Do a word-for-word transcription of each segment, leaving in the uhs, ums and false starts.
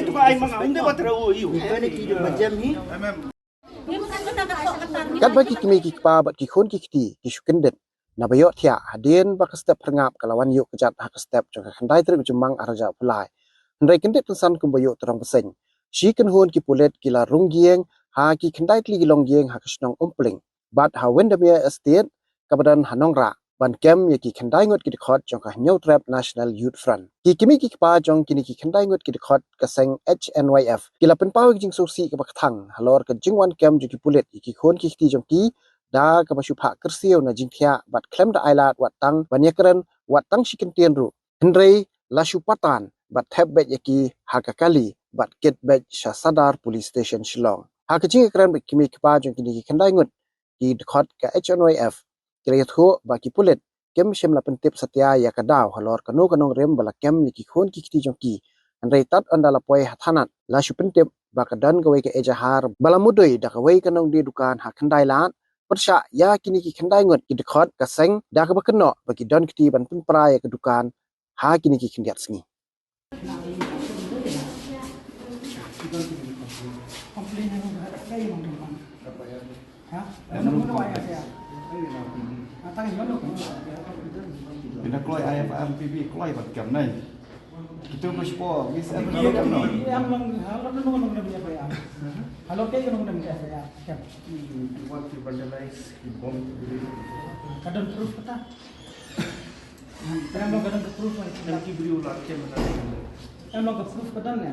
Ane tu ka ai manga, ande ba tera u yu. Ane ki ju ba jam hi. Katba ki kmie ki kpa bad ki khun ki kti ki shu kyndit naba ïohthiah hadien ba ka step phyrngap ka la wan ïuh kjat ha ka step jong ka khyndai tarik u Jymmang arhajar arphew lai. Hynrei kyndit kynsan kumba ïoh tyrong bseiñ, shi kynhun ki pulit ki la rung ïing ha ki khyndai tylli ki longïing ha ka shnong Umpling bad ha Windermere Estate kaba don ha Nongrah ban kem ïa ki khyndai ngut ki dkhot jong ka Hynñiewtrep National Youth Front. Ki kmie ki kpa jong kine ki khyndai ngut ki dkhot ka seng H N Y F ki la pynpaw ïa ka jingsngewsih kaba kthang halor ka jingwan kem jong ki pulit ïa ki khun ki kti jong ki da kaba shu phah kyrsiew na jingthiah bad khlem da ailad wat tang ban ïakren wat tang shi kyntien ruh. Hynrei la shu patan bad thep beit ïa ki ha ka kali bad kit beit sha Sadar Police Station Shillong. Ha ka jingïakren bad ki kmie ki kpa jong kine ki khyndai ngut ki dkhot ka H N Y F ki la ïathuh ba ki pulit kim shym la pyntip satia ïa ka daw halor kano ka nongrim ba la kem ïa ki khun ki kti jong ki. Hynrei tad ynda la poi ha thanat la shu pyntip ba ka don kawei ka ejahar ba la mudui da kawei ka nongdie dukan ha Khyndailad pyrshah ïa kine ki khyndai ngut ki dkhot ka seng da kaba kynnoh ba ki don kti ban pynpra ïa ka dukan ha kine ki khyndiat sngi. Ina kloi ai F I R P B kloi bad kam nai. Kita ko spo wis an na kam no. Em long halo no no no F I R. Halo ke no no F I R. Kam. What to vandalize, ki bomb. Ka don proof kata. Em long ka don proof. Em ki briew la kem na. Em long ka proof kata ne.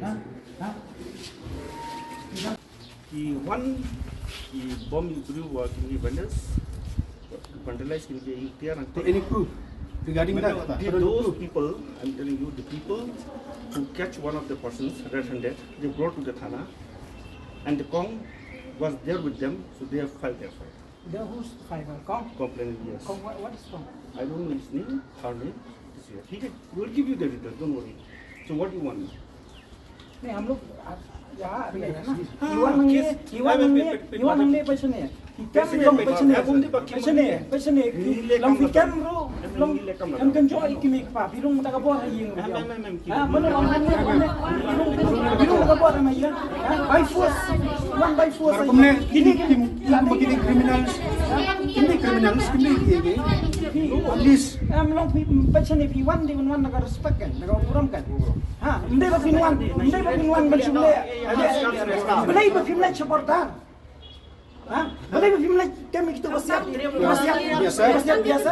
Ha? Ha? Ki wan, ki bom, ki briew wa ki vandals, vandalize ki, ki tiar. So any proof regarding that? Those people, I'm telling you, the people who catch one of the persons red-handed, they brought to the thana, and the Kong was there with them, so they have filed their file. The who's fiber? Kong? Complaint, yes. Kong, what, what is Kong? I don't know his name, her name. ठीक है, we'll give you the details, don't worry. So what do you want? नहीं, हम लोग, आ, यहाँ आ गया है ना। हाँ, युवा हाँ, मांगने, युवा मांगने, युवा मांगने पैसे नहीं है। Kita belum पैसे नहीं है। पैसे नहीं है, पैसे नहीं है। Long weekend bro, long kan kan joy kini pa, bilung tak apa hari ini. Bilung tak apa hari ini. By force, one by force. Kumne kini kim kim kini criminals. Kini criminals kini ye ye. At least. Em long phi pachane phi wan di wan naga respect kan, naga uram kan. Ha, ndai ba phi wan, ndai ba phi wan ban chule. Ndai ba phi wan supporter. Ha, ndai ba phi wan kami kita wasiat, wasiat, wasiat biasa.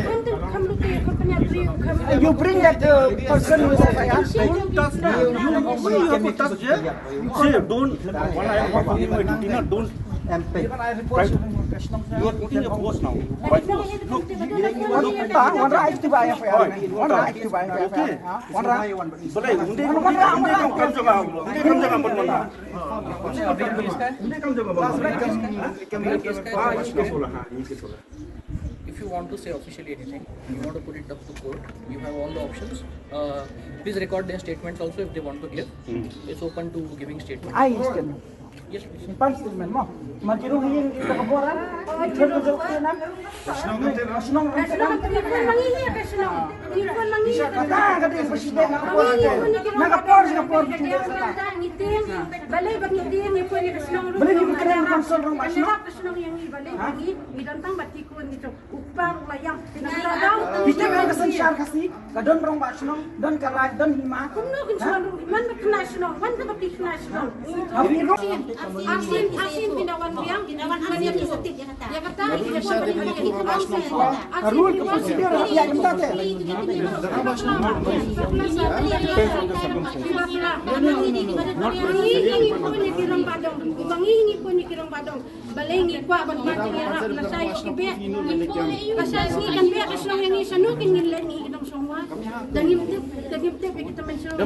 Come to, come look at your company, agree, you come. You bring that uh, person with F I R. Don't touch that. You, you have to touch there. Say, don't. When I am performing my duty, no, don't. Right? You are putting a force now. Right? Look. Ah, wan ra active ai F I R. Wan ra active ai F I R. Okay. Wan ra. Balai, unde, unde kam jong nga, unde kam jong nga, ban mana. If you want to say officially anything, you want to put it up to court, you have all the options. Uh, please record their statements also if they want to give. It's open to giving statements. Ai, statement. Yes, please. Simpan statement mo. Ma ki ruh hi ka ka bor. Ki ruh ka jok na. Shnong ka te, shnong ka te. Shnong ka te, phone mangi hi ka shnong. Ki phone mangi hi ka shnong. Ka te president na ka bor. Na ka bor, na ka bor ki le sa ta. Ngi tieng, balei ba ngi tieng, ngi phone ngi ka shnong. Balei ngi ka council rong ba shnong. Ka shnong ïa ngi balei ba ngi, ngi don tang ba ti kun ngi jok. Upar la ïam. Kita ka ka synshar Khasi, ka don rong ba shnong, don ka raij, don hima. Kumno kin shnong, man ba kna shnong, man ba ki kna shnong. Arsien, arsien pynda wan biang, pynda wan biang. Ïa kata, ïa kata, ïa kata. Ka rule ka procedure ïa kata te. Ngi ngi pun ïa ki rong ba dong, ngi ngi pun ïa ki rong ba dong. Balei ngi kwah ban mad ïa ki rap lashai ki beh. Lashai ngi kan beh ka shnong ïa ngi shano kin ngin leh ngi ki nongshong wa. Da ngim tip, da ngim tip ïa ki tymmen shnong.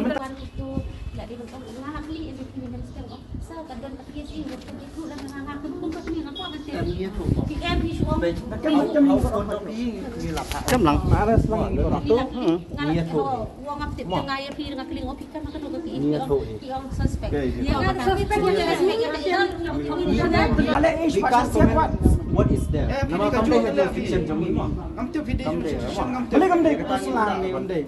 Kam lang. Ale ish pasal siapa? What is there? Namar kam dei ha jurisdiction jong ngi mo. Kam dei ha jurisdiction, kam dei. Kam dei, kam dei.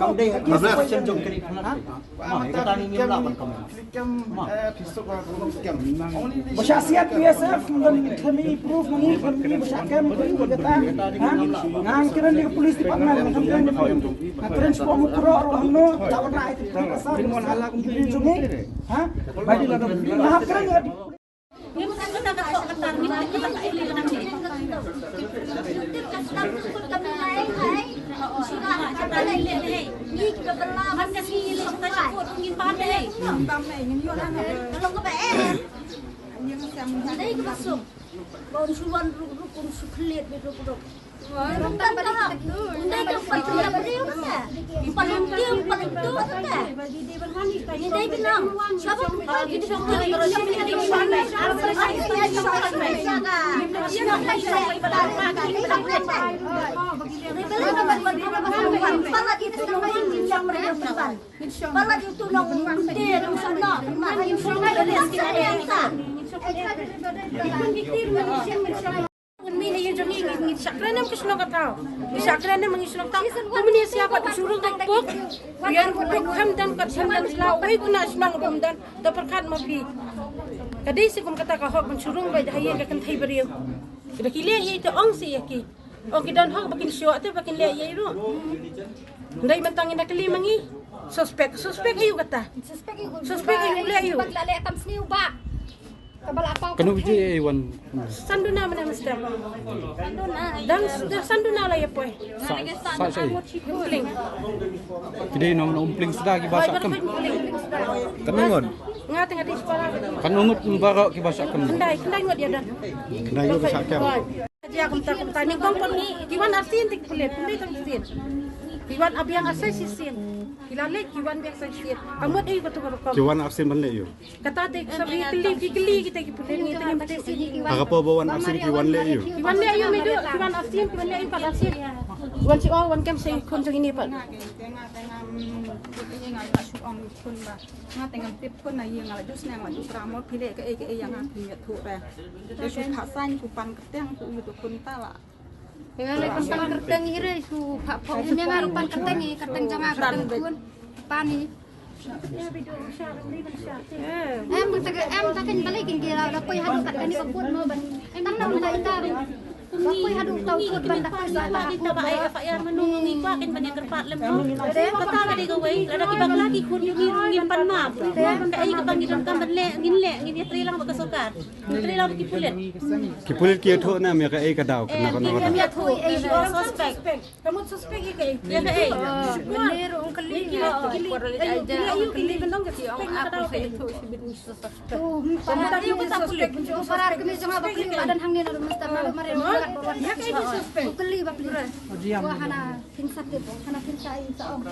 Kam dei ha jurisdiction jong ngi. Ba shah siat B S F, ngam khlem i proof, ngam khlem i kata. Nga kren ïa ka police department, nga khlem kren ïa ka police. Nga kren shuwa mo kro ro hangno, ta wan ai ti proof asar. Ba di la da. Nga kren ïa Ngi shah kren ïa ka shnong ka thaw. Ngi shah kren ïa ka shnong ka thaw. Kumne sia pat shu rung ka pok. Ïa ka pok kham dan kat kham dan sla wei kuna shnong rum dan. Da pyrkhat ma phi. Ka dei si kum kata ka hok ban shu rung ba ïa ka kynthei briew. Ki da ki leh ïa ita ong si ïa ki. Ong ki don hok ba kin shuh te ba kin leh ïa i ruh. Ndai mynta ngi na kylli ma ngi. Suspek, suspek aïu kata. Suspek aïu leh aïu. Kano biji ai wan? Sanduna mana mister. Dang dang sanduna la ïa poi. Sa sa. Umpling. Kidei nong Umpling suda ki ba shah kam. Kan ngut. Nga tengah di sekolah. Kan ngut baroh ki ba shah kam. Khyndai, khyndai ngut ïa dang. Khyndai ngut ba shah kam. Jia kumta kumta ni kong pon ni ki wan arsien tik pulit, pulit arsien. Ki wan abiang arsai sisien. Ki la leh ki wan biang arsai sisien. Ka mut ei katu ka rukom. Ki wan arsien ban leh ïu. Kata te sa ki kylli, ki kylli kita ki pulit ni tengah mati sien. Ha ka por ba wan arsien ki wan leh ïu. Ki wan leh ïu medu, ki wan arsien, ki wan leh ïu kat arsien. Wan si o wan kem sa i khun jong ini pat. Nga te ngam tip khun na ïing, nga la ju sneng, nga la ju kramot, phi leh kaei kaei ïa nga phim ïathuh re. Te shu phah saiñ, shu pan kyrteng, shu ïa tu khun ta la. Nga leh pan kyrteng hi re, shu phah phah. Ïa nga ruh pan kyrteng hi, kyrteng jong nga, kyrteng khun. Pan hi. Em, em, ta ka, em, ta ka balei kin ki la, la poi haduh kat kane ka court mo ban. Em, tang na ita, ita. Ba poi haduh tau court ban da poi sa la. Ba ai F I R mano ngi kwah kin ban ïa kyrpad lem no. Kata ka dei kawei, lada ki bakla ki khun jong ngi ruh ngin pan map. Kaei kaba ngi donkam ban leh, ngin leh, ngin ïatrei lang bad ka sorkar. Ngin trei lang bad ki pulit. Ki pulit ki ïathuh ne em ïa kaei ka daw, kane kane ka daw. Ïathuh, eh, suspect. Ka mut suspect ïa kaei? Ïa kaei? Mynne ruh ong kylli. Ïa kylli, ïa kylli, ïa kylli, ban ong ka suspect ïa ka daw kaei? Parar kmie jong nga ba kylli ba don hangne na ruh mynta, naduh mareh ruh kat ba wan. Ïa kaei ka suspect? Kylli ba kylli. Wa hana phin sa tip, hana phin sa ïa sa ong.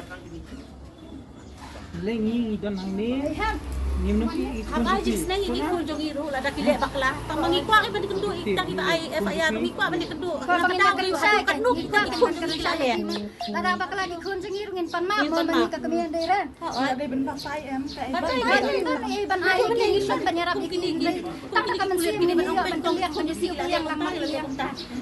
Le ngi ngi don hangne. Ngim nang ki. Haba jingsneng ïa ki khun jong ngi ruh lada ki leh bakla. Tang ma ngi kwah ban ïakynduh ïa kita kiba ai F I R, ngi kwah ban ïakynduh. Lada bakla ki khun jong ngi ruh ngin pan map. Ngin pan map. Ka kmie dei re. Dei ban ba sai em. Ban ai ki ban ïarap ïa ki. Tang ka mynsiem ngi ban ïoh ban kylliang ban ïasiew kylliang lang ma kylliang.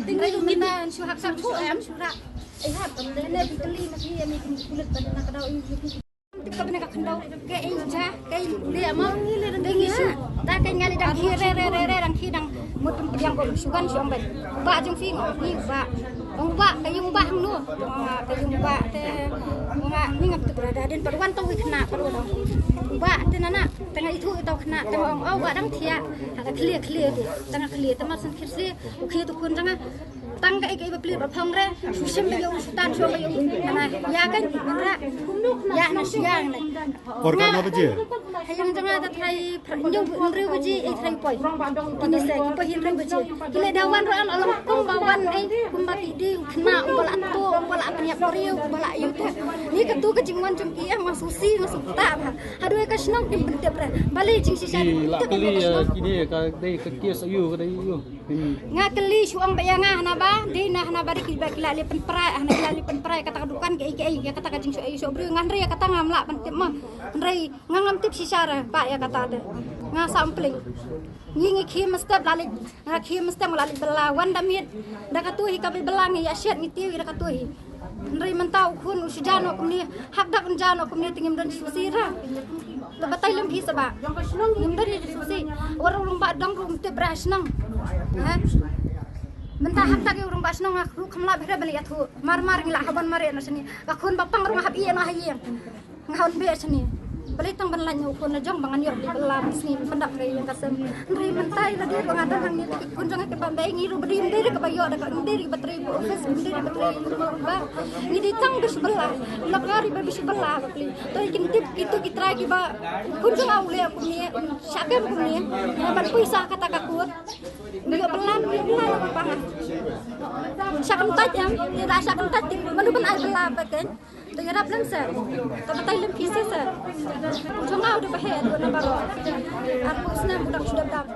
Dei ruh mynta shu hap shu em shu rah. Ai hap kam dei ne bi kylli ma ki ïa mi ki pulit ban na ka daw ïa ki. Ka bynta ka khyndew, ka ïa ja, ka ïa leh ma, ka ïa shu. Ta ka ïa ngi dang khie re, re, re, re, dang khie dang mut pynbiang ko shu wan shu ong ban. Bah jong phi, ngi bah. Ong bah, ka ïa bah hangno. Ka ïa bah te, nga ngi ngam tip da dien pat wan tang wi khynnah pat wan. Bah te nana, tang ithuh ito khynnah, tang ong, oh bah dang thiah. Ha ka khlieh khlieh te, tang khlieh te mar san khlieh, u khie tu khun tang. Tang kaei kaei ba plie ba phong re, shu shim ba ïoh shu tan shu ba ïoh. Ana ïa kan ra. Ïa na sia na. Por katno baje? Haïng jong nga ta trai hynñiew hynriew baje, eh trai poi. Kine se ki poi hynriew baje. Ki leh da wan ruh an alam kumba wan eh kumba ki dei khynnah kumba la to kumba la pynïap briew kumba la ïoh te. Ni katu ka jingwan jong ki eh nga sngewsih nga sngewtah bha. Haduh ka shnong kim pyntip re. Balei jingshisha. Ki la kylli, eh, kine ka dei ka case aiu ka dei aiu. Nga kylli shu ong ba ïa nga hana ba dei na hana ba dei ki ba ki la leh pynpra hana ki la leh pynpra kata ka dukan kaei kaei ïa kata ka jingshoh ïa shoh briew nga hynrei ïa kata ngam lah ban tip ma hynrei nga ngam tip shisha re ba ïa kata de. Nga sa ym pling. Ngi ngi khie mynstep la leit, nga khie mynstep la leit bylla, wan da miet. Da katu hi kaba bylla ngi ïa shet ngi tiew da katu hi. Hynrei mynta u khun u shu jah noh kumne, hak dak un jah noh kumne te ngim don shuh shuh ra. To batai lem phi sa ba. Ngim don shuh shuh. War u long ba dong ruh um tip ra shnong. Ha? Mynta hak dak u long ba shnong nga ruh kham lah bhre ban ïathuh. Mar mar ngi la haban mare na shane. Ka khun ba pang ruh nga hap ïa na ha ïing. Nga hon be shane. Balei tang ban lait ïa u khun la jong ba ngan ïoh leit bylla ba sngewbha ban dap ïa ka sem. Hynrei mynta ïa lade ba nga dang hangne ki khun jong nga kiba mei ngi ruh ba dei ym dei re kiba ïoh da ka, ym dei re kiba trei ba office, ym dei re kiba trei ba. Ngi dei tang ba shu bylla. Lok nga ruh ba shu bylla ba pli. To kin tip kito ki trai kiba khun jong nga u leh kumne, shah kem kumne. Ban pisa kata ka kur. Ngi ïoh bylla, ngi ïoh bylla ïa ka pang. Shah kyntait em, ïa da shah kyntait te mano ban ai bylla ba ken. To ïarap lem seh. To batai lem phi seh seh. U jong nga u dei ba heh, u dei na baroh. Arphew snem u dang shu dap dap.